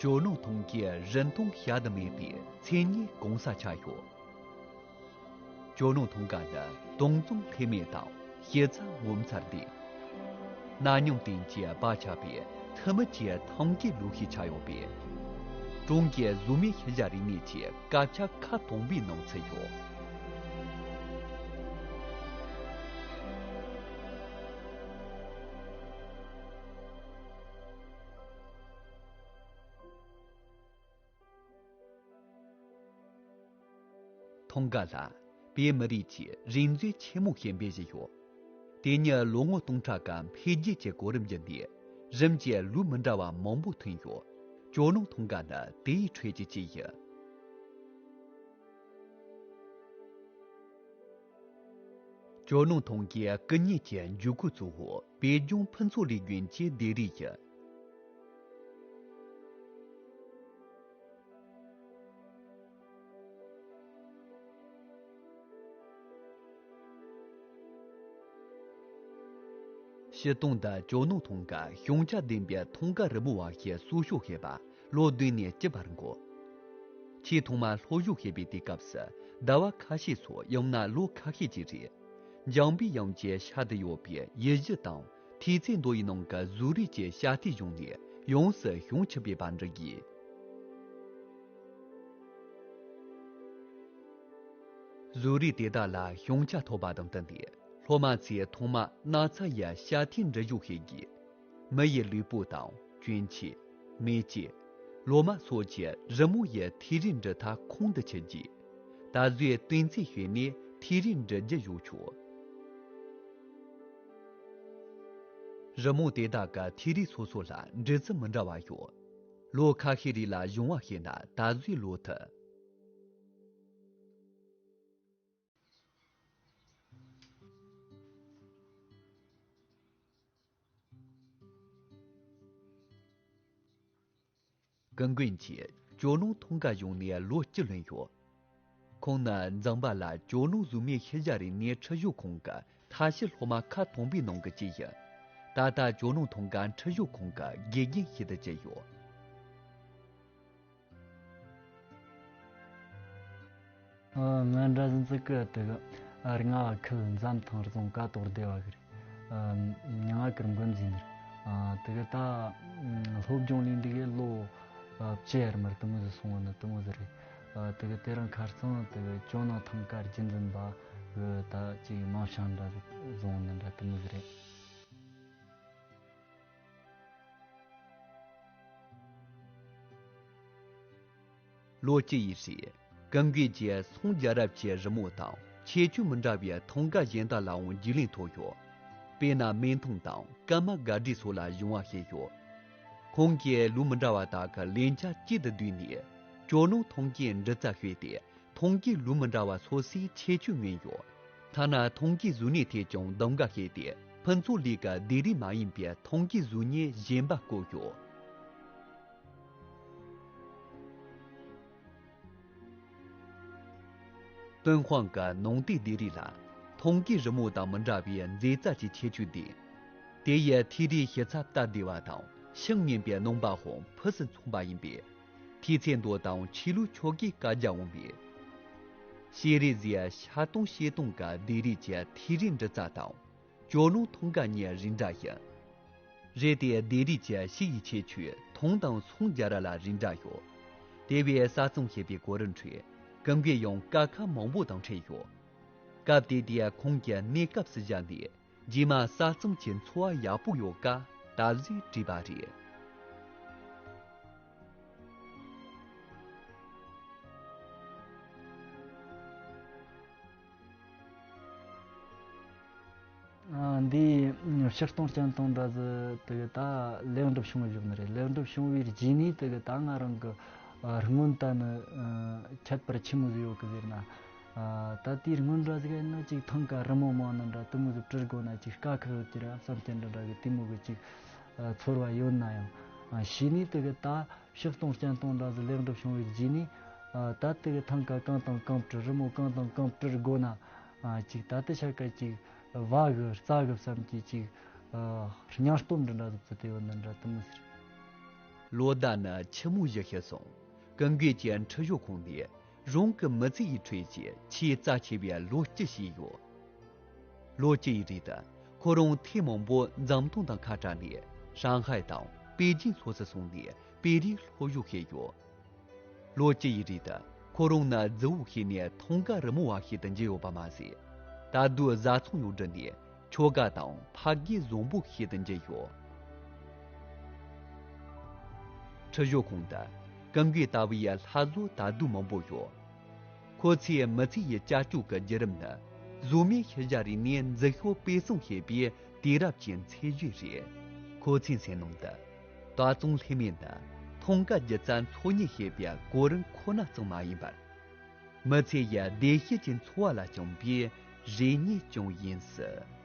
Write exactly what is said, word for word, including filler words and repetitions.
ཇོ་ནང་ཐང་གའི་རིན་ཐང་བཤད་དུ་མེད་པའི་མཚན་སྙན་གང་སར་ཆགས་ཡོད། ཇོ་ནང་ཐང་ག་ནི་དྭངས་གཙང་ལྷད་མེད་དང་ཞིབ་ཚགས་ངོ་མཚར་ཏེ། གནའ་ཉམས་རྟེན་གྱིས་སྦགས་ཆགས་པའི་ཐུ་མི་གྱི་ཐང་གའི་ལུགས་ཤིག་ཆགས་ཡོད་པས། གྲོང་གི་གཟུགས་མེད་ཤུལ་བཞག་རིག་གནས་ཀྱི་དཀར་ཆག་ཁ་སྟོང་པའི་ནང་ཚུད་ཡོད། ཐང་ག་ལ་བོད་མི་རིགས་ཀྱི་རིག་མཛོད་ཆེན་མོ་ཞེས་འབོད་བཞིན་ཡོད། དེ་ཉིད་ལོ་ངོ་སྟོང་ཕྲག་གི་འཕེལ་རྒྱས་ཀྱི་གོ་རིམ་བརྒྱུད་ནས་རིམ་གྱིས་ལུགས་མི་འདྲ་བ་མང་པོ་ཐོན་ཡོད། ཇོ་ནང་ཐང་ག་ནི་དེའི་ཁྲོད་ཀྱི་གཅིག་ཡིན། ཇོ་ནང་ཐང་གའི་སྐུ་བརྙན་གྱི་འཇུག་སྒོ་གཙོ་བོ་བོད་ལྗོངས་ཕུན་ཚོགས་གླིང་དགོན་གྱི་ལྡེབས་རིས་ཡིན། སྤྱིར་བཏང་དུ་ཇོ་ནང་ཐང་ག་ཞིང་ཆ་ལྡན་པའི་ཐང་ག་རི་མོ་བ་ཞིག་གསོ་སྐྱོང་བྱེད་པ་ལོ་བདུན་ནས་བཅུ་བར་འགོར། ཆེས་ཐོག་མར་སློབ་སྦྱོང་བྱེད་པའི་དུས་སྐབས་སུ་ཟླ་བ་ཁ་ཤས་སོགས་ཡང་ན་ལོ་ཁ་ཤས་ཀྱི་རིང་འཇང་པའི་གཡང་གི་ཤ་དུ་ཡོད་པའི་ཡུལ་གཞི་དང་ཐིག་ཚད་མདོ་ཡི་ནང་གི་བཟོ་རིག་གི་བྱ་ཐིག་བཟུང་ནས་ཡོངས་སུ་ཞིང་ཆུ་སྤེལ་བ་འགྲིག་གིས། བཟོ་རིག་དེ་དག་ལ་ཞིང་ཆ་ཐོབ་པ་དང་བསྟུན་ཏེ་སློབ་མ་ཚོས་ཐོག་མར་ན་ཚ་ཡི་བྱ་ཐིག་འབྲི་གཞུག་བྱེད་དགོས། མི་ཡི་ལུས་པོ་དང་གྱོན་ཆས། མེ་ལྕེ། ལོ་མ་སོགས་ཀྱི་རི་མོ་ཡི་ཐིག་རིས་འབྲི་ཐབས་ཁོང་དུ་ཆུད་རྗེས། ད་གཟོད་གཏན་ཚིགས་བྱས་ནས་ཐིག་རིས་འབྲི་རྒྱུ་བཞུགས་ཆོག། རི་མོ་དེ་དག་གི་ཐིག་རིས་སོ་སོ་ལ་འབྲི་ཚུལ་མི་འདྲ་བ་ཡོད། ལོ་ཁ་ཤས་རིང་ལ་སྦྱོང་བ་བྱས་ན་ད་གཟོད་ལོ་ཐུབ། སྐུ་མགོན་གྱིས་ཇོ་ནང་ཐང་ག་བཞེངས་ནས་ལོ་བཅུ་ལོན་ཡོད། ཁོང་ནི་འཛམ་བུ་གླིང་ཇོ་ནང་གཟུགས་མེད་ཤུལ་བཞག་རིག་གནས་ཁྲིད་ཞུགས་ཁང་གི་མཐའ་བཞི་སློབ་མ་ཁག་དང་པོའི་ནང་གི་གཅིག་ཡིན། ད་ལྟ་ཇོ་ནང་ཐང་ག་ཁྲིད་ཞུགས་ཁང་གི་དགེ་རྒན་ཞིག་ཏུ་བྱས་ཡོད། ཨ། ང་འདྲ་ཟིན་ཙི་གི་དེ་གི་ཨ་རི་ང་ཁུལ་འཛམ་ཐང་རྫོང་ཀ་ཏོག་སྡེ་བ་གི་རེད། ཨ། མྱིང་ང་ཀིར་འགོ་འཛིན་རེད། ཨ། དེ་གི་ད་སློབ་སྦྱོང་ལས་འདི་གི་ལོ་ཨ་བཅུ་ཡར་མར་དུ་མོ་ཟིག་སོང་བ་ནི་དུ་མོ་ཟིག་རེད། ཨ། དེ་གི་དེ་རིང་ཁ་རྩང་དེ་གི་ཇོ་ནང་ཐང་ག་རྒྱུན་འཛིན་པ་གི་ད་ཅིག་མིང་བྱང་འདྲ་ཟིག་བཟུང་ནི་འདྲ་དུ་མོ་ཟིག་རེད། ལོ་བཅུ་ཡི་རིང་ཀུན་དགའ་གྱིས་སངས་རྒྱས་རབ་ཀྱི་རི་མོ་དང་ཁྱད་ཆོས་མི་འདྲ་བའི་ཐང་ག་གཞན་དག་ལའང་རྒྱུས་ལོན་ཐོབ་ཡོད། དཔེར་ན་སྨན་ཐང་དང་ཀརྨ་སྒར་སྡེ་སོགས་ལ་སྦྱོང་བ་བྱས་ཡོད། ཁོང་གིས་ལུགས་མི་འདྲ་བ་དག་གི་ལན་ཆ་གཅིག་ཏུ་བསྡུས་ནས་ཇོ་ནང་ཐང་གའི་འབྲི་རྩལ་ཤེས་ཏེ། ཐང་གའི་ལུགས་མི་འདྲ་བ་སོ་སོའི་ཁྱད་ཆོས་མངོན་ཡོད། ཐ་ན་ཐང་གའི་གཟུགས་བརྙན་ཐད་ཀྱང་གདམ་ག་བྱས་ཏེ་ཕུན་ཚོགས་གླིང་གི་ལྡེབས་རིས་མ་ཡིན་པའི་ཐང་གའི་གཟུགས་བརྙན་གཞན་པ་བཀོད་ཡོད། ཏུན་ཧོང་གི་ནང་བསྟན་ལྡེབས་རིས་ལ་ཐང་གའི་རི་མོ་དང་མི་འདྲ་བའི་མཛེས་རྩལ་གྱི་ཁྱད་ཆོས་ལྡན། དེ་ཡི་ཐིག་རིས་ཞིབ་ཚགས་སྟབས་བདེ་བ་དང་ཤིང་སྨྱོན་པའི་རྣམ་པའང་ཕུན་སུམ་ཚོགས་པ་ཡིན་པས། ཐིག་ཚད་མདོ་དང་ཆོས་ལུགས་ཆོ་གའི་བཀའ་རྒྱ་འོང་བས། ཤེས་རིག་གཟའི་ཤར་སྟོང་ཕྱེད་སྟོང་གི་ལྡེབས་རིས་ཀྱི་ཐིག་རིས་འབྲི་རྩལ་དང་ཇོ་ནང་ཐང་ག་གཉིས་རིགས་འདྲ་ཡིན། རེད་དེ་ལྡེབས་རིས་ཀྱི་ཤུལ་ཡི་ཁྱད་ཆོས་ཐང་དང་སངས་རྒྱས་རབ་ལ་རིགས་འདྲ་ཡོད། དེ་བས་གསར་རྩོམ་བྱེད་པའི་གོ་རིམ་ཁྲོད་ཀུན་དགའ་ཡང་དཀའ་ཁག་མང་པོ་དང་འཕྲད་ཡོད། སྐབས་དེ་དུས་ཁོང་གིས་གནས་སྐབས་སུ་བཞག་ནས། རྗེས་མ་གསར་རྩོམ་གྱི་འཚོ་བ་ཡག་པོ་ཡོད་དཀའ་ད་གཟོད་བྲིས་པ་རེད། ཨ། འདི་ཕྱིར་གཏོང་སྤྱན་གཏོང་འདྲ་ཟིག་དེ་གི་ད་ལེགས་འགྲུབ་བྱུང་བའི་གཞུག་ནས་རེད། ལེགས་འགྲུབ་བྱུང་བའི་རྗེས་ནས་དེ་གི་ད་ང་རང་གི་ཨ་སྔོན་ད་ནི་ཨ་ཁྱད་པར་ཆི་མོ་ཟིག་ཡོད་གི་ཟེར་ན། ཨ། ད་དེའི་སྔོན་འདྲ་ཟིག་ཡིན་ན་ཅིག་ཐང་ག་རི་མོ་མང་ནི་འདྲ་དུ་མོ་ཟིག་བྲི་དགོས་ན་ཅིག་དཀའ་ཁག་ཡོད་ཀྱི་ར་བསམ་གྱི་འདྲ་འདྲ་གི་དེ་མོ་གི་ཅིག་ཨ་ཚོར་བ་ཡོད་ན་ཡང་། ཨ། གཞི་ནས་དེ་གི་ད་ཕྱིར་གཏོང་སྤྱན་གཏོང་འདྲ་ཟིག་ལེགས་འགྲུབ་བྱུང་བའི་རྗེས་ནས། ཨ། ད་དེ་གི་ཐང་ག་གང་དང་གང་བྲི་རི་མོ་གང་དང་གང་བྲི་དགོས་ན། ཨ། ཅིག་ད་དེ་ཆ་ག་ཅིག་བ་གི་རྩ་གི་བསམ་གྱི་ཅིག་ཨ་སྙིང་སྟོབས་འདྲ་འདྲ་ཟིག་བཙལ་ཏེ་ཡོད་ནི་འདྲ་དུ་མོ་ཟིག་རེད། ལོ་ཟླ་ནི་ཆི་མོ་བཞི་ཤི་སོང་། ཀུན་དགའ་གྱིས་ཁྲི་གཞུང་ཁོངས་ནས་རང་གི་མི་ཚེ་ཡི་ཁྲོད་ཀྱི་ཆེས་རྩ་ཆེ་བའི་ལོ་བཅུ་བྱས་ཡོད། ལོ་བཅུ་ཡི་རིང་དུ་ཁོ་རང་ཐེངས་མང་པོ་འཛམ་ཐང་དང་ཁ་བྲལ་ནས་ཧྲང་ཧའེ་དང་པེ་ཅིན་སོགས་སུ་སོང་ནས་པེ་རིགས་སློབ་སྦྱོང་བྱས་ཡོད། ལོ་བཅུ་ཡི་རིང་དུ་ཁོ་རང་ནི་རྫི་བོ་ཞིག་ནས་ཐང་ག་རི་མོ་བ་ཞིག་ཏུ་འགྱུར་ཡོད་པ་མ་ཟད། ད་དུང་བཟའ་ཚང་ཡང་བསྒྲིགས་ནས་ཁྱོ་ག་དང་ཕ་གིའི་བཟང་པོ་ཞིག་ཏུ་འགྱུར་ཡོད། ཁྲི་གཞུང་ཁོངས་དུ་ཀུན་དགའ་ལྟ་བུའི་ལྷ་བཟོ་ད་དུང་མང་པོ་ཡོད། ཁོ་ཚོའི་མི་ཚེ་ཡི་བྱ་སྤྱོད་ཀྱི་བརྒྱུད་རིམ་ནི་བཟོ་མའི་ཤུལ་བཞག་རིག་གནས་འཛུགས་ཤོག་སྤེལ་གསུམ་བྱེད་པའི་དུས་རབས་ཀྱི་ཚད་གཞི་རེད། ཁོ་ཚོའི་སེམས་ནང་དུ་ད་དུང་ལྷད་མེད་ནི་ཐང་ག་སྒྱུ་རྩལ་འཚོལ་སྙེག་བྱེད་པའི་གོ་རིམ་ཁོ་ན་ཙམ་མ་ཡིན་པར། མི་ཚེ་ཡི་བདེ་སྐྱིད་ཀྱི་འཚོ་བ་ལ་བཅངས་པའི་རེ་སྙེག་ཀྱང་ཡིན་སྲིད།